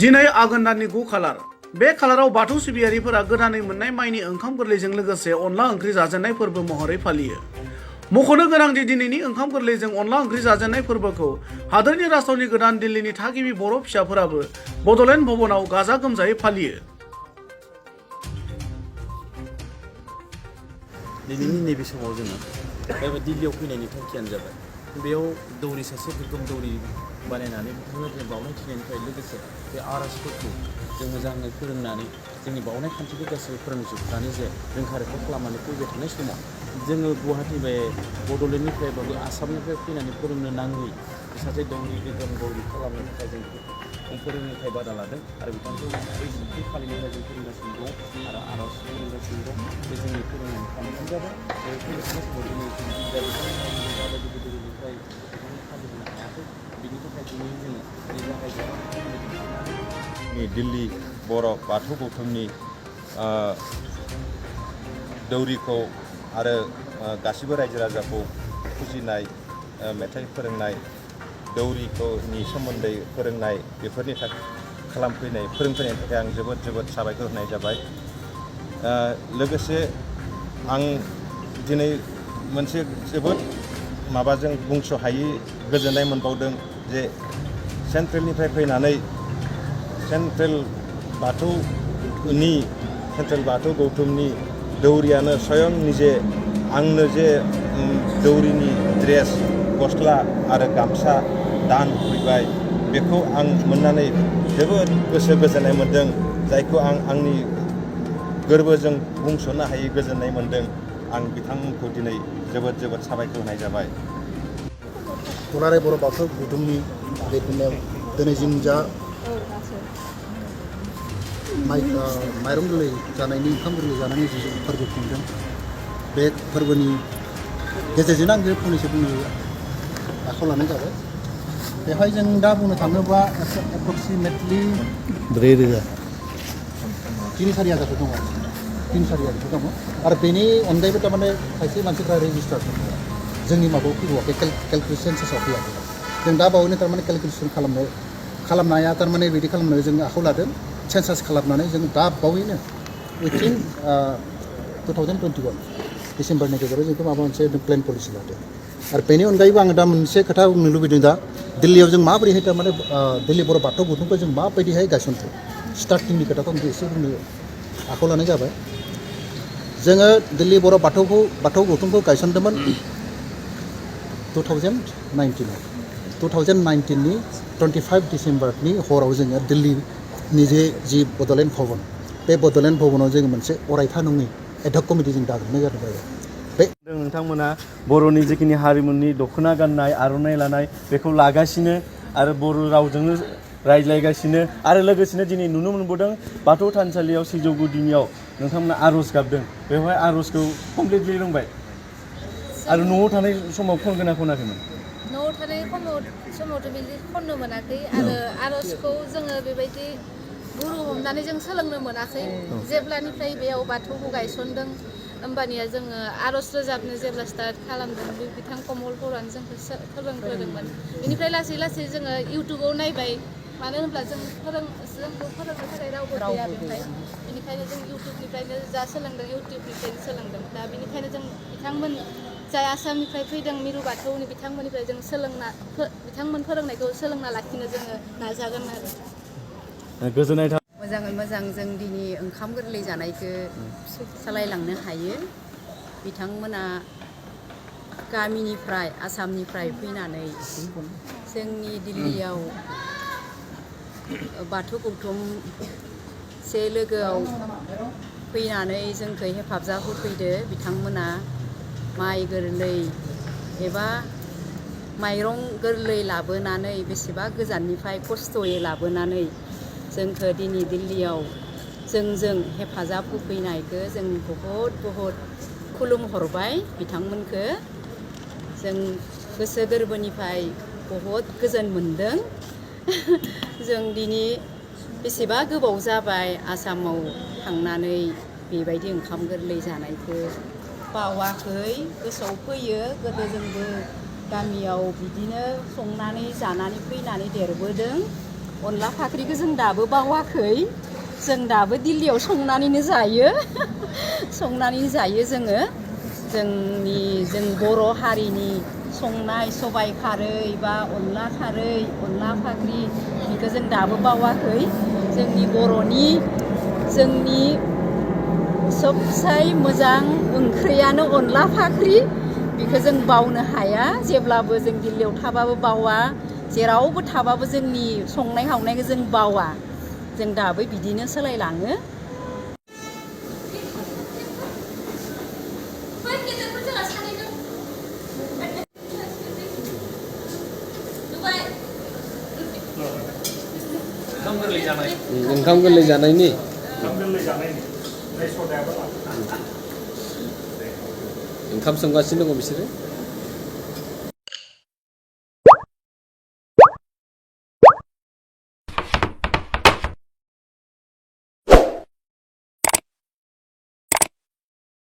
दिनै आघोन दाननि 9 खालार बे खालाराव बाथौ सिबियारिफोरा गोदानै मोननाय माइनि ओंखाम गोरलैजों लोगोसे अनला ओंख्रि जाजेननाय फोरबो महरै फालियो। मख'नो गोनांदि दिनैनि ओंखाम गोरलैजों अनला ओंख्रि जाजेननाय फोरबोखौ हादोरनि राजथावनि गोदान दिल्लीनि थागिबि बर' फिसाफोराबो बड'लेण्ड भवनाव गाजा गोमजायै फालियो। दिनैनि नैबे समाव जोङो दिल्लीयाव फैनायनि थांखियानो जाबाय बेयाव दौरि सासे गोगोम दौरि बानायनानै बिथांनो बावनाय थिनायनिफ्राय लोगोसे बे आर'जफोरखौ जों मोजाङै फोरोंनानै जोंनि बावनाय खान्थिखौ गासैबो फोरोंजोबनानै जे रोंखा रोखा खालामनानै फैबाय थानाय समाव जोङो गुवाहाटि बे बड'लेण्डनिफ्रायबाबो आसामनिफ्राय फैनानै फोरोंनो नाङै सासे दौरि गोगोम दौरि खालामनो थाखाय जों फोरोंनाय बादा लादों आरो बिथांखौ बै फालिनाय जों फोरोंगासिनो दं आरो आर'ज फोरोंगासिनो दं। बे जोंनि फोरोंनायनि खान्थि जाबाय बे फैगासिनो समाव दिनै माबायदि गोदोनिफ्राय फालिबोनो हायाखै बिनि थाखाय दिनै जोङो जागायजेननानै दिल्ली बर' बाथौ गौथुमनि दौरिखौ आरो गासिबो रायजो राजाखौ फुजिनाय मेथाइ फोरोंनाय दौरिखौनि सोमोन्दै फोरोंनाय बेफोरनि थाखाय फोरोंफैनायनि थाखाय आं जोबोद साबायखर होनाय जाबाय। लोगोसे आं दिनै मोनसे जोबोद माबाजों बुंस' हायि गोजोननाय मोनबावदों जे सेन्ट्रेलनिफ्राय फैनानै सेन्ट्रेल बाथौ गौथुमनि दौरियानो स्वयं निजे आंनो जे दौरिनि ड्रेस गस्ला आरो गामसा दान होफैबाय बेखौ आं मोननानै जोबोद गोसो गोजोननाय मोन्दों, जायखौ आं आंनि गोरबोजों बुंस'नो हायि गोजोननाय मोन्दों। आं बिथांमोनखौ दिनै जोबोद साबायखर होनाय जाबाय। दुलाराय बर' बाथौ गौथुमनि दैदेननायाव दिनै जों जा माइरं गोरलै जानायनि ओंखाम गोरलै जानायनि जि फोरबो खुंदों बे फोरबोनि गेजेरजोंनो आं फंनैसो बुंनो आखायाव लानाय जाबाय। बेवहाय जों दा बुंनो थाङोबा एप्रक्सिमेटलि 4,000 3-4 हाजारसो दङ, 3-4 हाजारसो दङ आरो बेनि अनगायैबो थारमाने खायसे मानसिफ्रा रेजिस्टार दङ जोंनि माबायाव फैबावाखै, केलकुलेसन सेन्सासाव फैयाखै। जों दा बावैनो थारमाने केलकुलेसन खालामनाया थारमाने बिदि खालामनो जों आखायाव लादों। सेन्सास खालामनानै जों दा बावैनो 2021 डिसेम्बरनि गेजेराव जोंखौ माबा मोनसे प्लेन पलिसि लादों। आरो बेनि अनगायैबो आङो दा मोनसे खोथा बुंनो लुबैदों, दा दिल्लीयाव जों माबोरैहाय थारमाने दिल्ली बर' बाथौ गौथुमखौ जों माबायदिहाय गायसनखो स्टार्टिंनि खोथाखौ आं एसे बुंनो आखायाव लानाय जाबाय। जोङो दिल्ली बर' बाथौ गौथुमखौ गायसनदोंमोन 2019नि 25 डिसेम्बरनि हराव जोङो दिल्लीनि जि बड'लेण्ड भवन बे बड'लेण्ड भवनाव जोङो मोनसे अरायथा नङै एडहक कमिटि जों दाग्रोनाय जादों आरो बे नोंथांमोना बर'नि जिखिनि हारिमुनि दख'ना गाननाय आर'नाइ लानाय बेखौ लागासिनो आरो बर' रावजोंनो रायज्लायगासिनो आरो लोगोसेनो दिनै नुनो मोनबोदों बाथौ थानसालियाव सिजौ गुदियाव नोंथांमोना आर'ज गाबदों। बेवहाय आर'जखौ कमप्लिटलि रोंबाय आरो न'आव थानाय समाव खनगोना खनाखैमोन? न'आव थानाय समावथ' बिदि खननो मोनाखै आरो आर'जखौ जोङो बेबायदि गुरु हमनानै जों सोलोंनो मोनाखै। जेब्लानिफ्राय बेयाव बाथौखौ गायसनदों होमबानिया जोङो आर'ज रोजाबनो जेब्ला स्टार्ट खालामदों बे बिथां कमल बर'आनो जोंखौ फोरोंग्रोदोंमोन। बेनिफ्राय लासै जोङो इउटुबाव नायबाय, मानो होनब्ला जोंखौ फोरोंनो थाखाय रावबो गैया बेवहाय। बेनिखायनो जों इउटुबनिफ्रायनो जा सोलोंदों इउटुबनिफ्रायनो सोलोंदों। दा बेनिखायनो जों बिथांमोन जाय आसामनिफ्राय फैदों मिरु बाथौनि बिथांमोननिफ्राय जों बिथांमोन फोरोंनायखौ सोलोंना लाखिनो जोङो नाजागोन आरो। गोजोननाय थाबाय। मोजाङै मोजां जों दिनै ओंखाम गोरलै जानायखौ सालायलांनो हायो। बिथांमोना गामिनिफ्राय आसामनिफ्राय फैनानै जोंनि दिल्लीयाव बाथौ गौथुमसे लोगोआव फैनानै जोंखौ हेफाजाब होफैदो। बिथांमोना माइ गोरलै एबा माइरं गोरलै लाबोनानै बेसेबा गोजाननिफ्राय खस्थ'यै लाबोनानै जोंखौ दिनै दिल्लीयाव जोंजों हेफाजाब होफैनायखौ जों बहुद खुलुमहरबाय। बिथांमोनखौ जों गोसो गोरबोनिफ्राय बहुद गोजोन मोनदों। जों दिनै बेसेबा गोबाव जाबाय आसामाव थांनानै बेबायदि ओंखाम गोरलै जानायखौ बावाखै, गोसोआव फैयो। गोदो जोंबो गामियाव बिदिनो संनानै जानानै फैनानै देरबोदों। अनला फाख्रिखौ जों दाबो बावाखै जों दाबो दिल्लीयाव संनानैनो जायो संनानै जायो जोङो जों बर' हारिनि संनाय सबाइ खारै बा अनला खारै अनला फाख्रि बेखौ जों दाबो बावाखै जोंनि बर'नि जोंनि सबसे मोजां ओंख्रियानो अनला फाख्रि बेखौ जों बावनो हाया जेब्लाबो जों दिल्लीयाव थाबाबो बावा जेरावबो थाबाबो जोंनि संनाय खावनायखौ जों बावा जों दाबो बिदिनो सोलायलाङो ओंखाम गोरलै जानायनि ओंखाम संगासिनो दङ बिसोरो